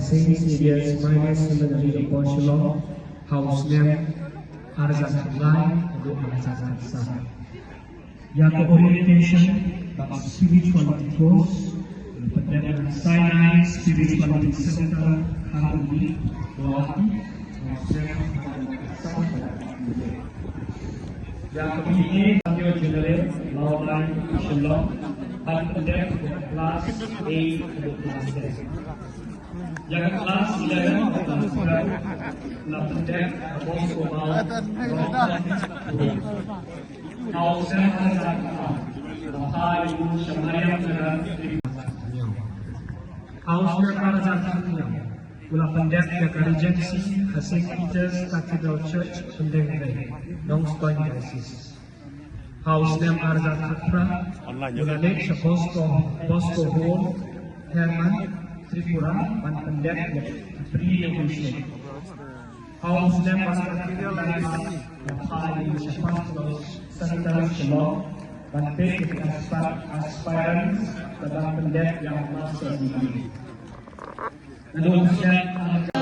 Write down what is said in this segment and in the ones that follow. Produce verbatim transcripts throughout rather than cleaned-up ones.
Saint Xavier's Minor Seminary Upper Shillong, ha u snem ar hajar khatlai haduh ar hajar khatsaw. Ïa ka orientation bad spirituality course, la pyndep na Sinai Spirituality Center, Khanduli, Guwahati, ha u snem ar hajar khatsaw. Ïa ka B A General, Mawlai, Shillong, ban pyndep ïa ka class eight haduh class ten. Ïa ka class eleven bad class twelve la pyndep ha Bosco Mawlai, Rockland, Pune. Ha u snem ar hajar khatsaw, la phai ïa u sha Mariamnagar. Ha u snem ar hajar khathynñiew, u la pyndep ïa ka Regency ha Saint Peter's Cathedral Church, Pyndengrei, Nongstoiñ Diocese. Ha u snem ar hajar khatphra, u la leit sha Bosco, Bosco Hall, Herman, Tripura, ban pyndep ïa ka Pre-Novitiate. Ha u snem ar hajar khatlai, la phai ïa u sha Parsonal Center Shillong, ban peit ïa ki aspir-, aspirants, bad ban pyndep ïa ka Master Degree. Naduh u snem ar hajar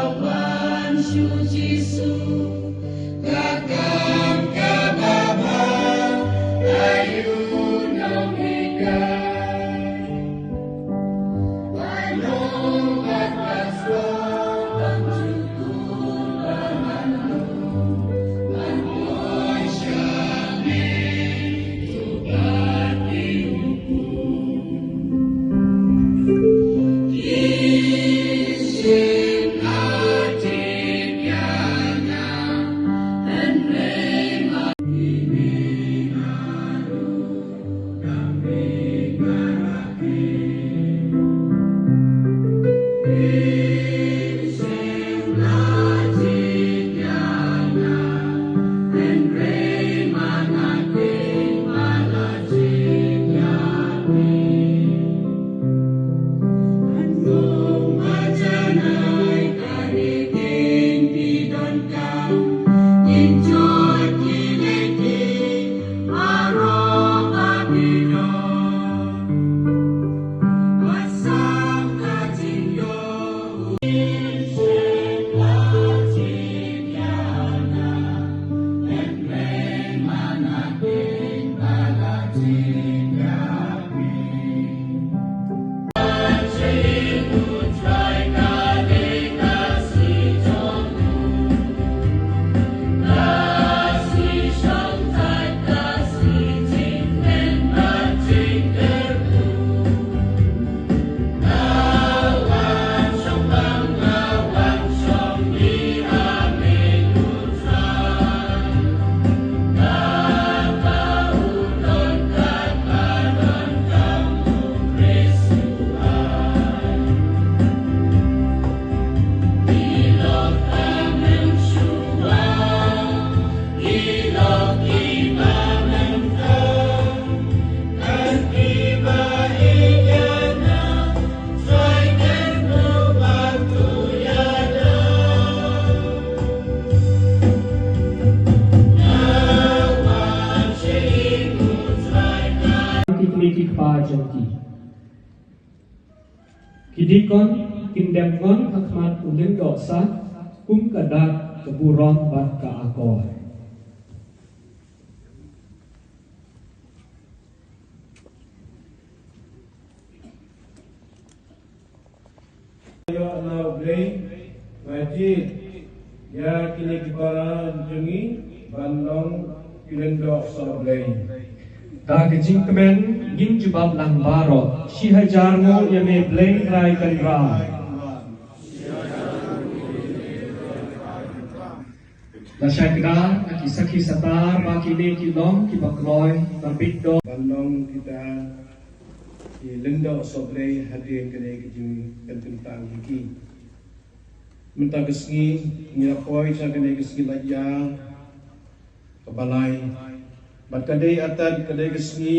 Ki kmie ki kpa jong ki. Ki dikon kin dep ngon ha khmat u lyngdoh sah, kum ka dak, ka burom bad ka akor. Ïoh na U Blei, nga jied ïa kine ki para jong ngi ban long ki lyngdoh sohblei. Da ka jingkmen ngin jubab lang baroh, shi hajar nguh ïa me Blei Trai Kynrad. La shai kdar na ki sakhi satar ba kine ki long kiba kloi ban bit doh. Ban long kita ki lyngdoh sohblei hadien kane ka jingpynkyntang ïa ki. Mynta ka sngi ngi la poi sha kane ka sngi lait ïa kaba lai. Bad ka dei artat ka dei ka sngi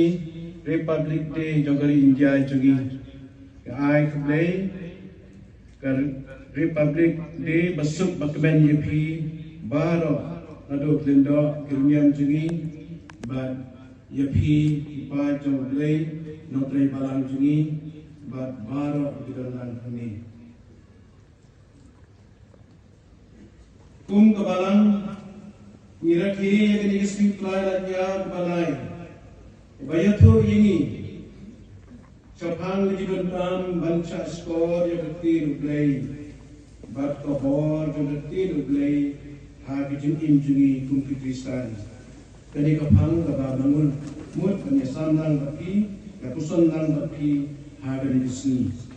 Republic Day jong ka ri India jong ngi. Nga ai khublei ka Republic Day basuk bakmen ïa phi baroh naduh lyngdoh ki rmiang jong ngi bad ïa phi ki paid jong U Blei, nongtrei balang jong ngi bad baroh ki don lang hangne. Kum ka Balang, ngi rakhe ïa kane ka sngi Blei la ïa ka Blei ba ïathuh ïa ngi shaphang ka jingdonkam ban shah shkor ïa ka ktien U Blei bad ka bor jong ka ktien U Blei ha ka jingim jong ngi kum ki Khristan. Kane ka phang kaba nga mut ban ïasam lang bad phi, ïa puson lang bad phi ha kane ka sngi.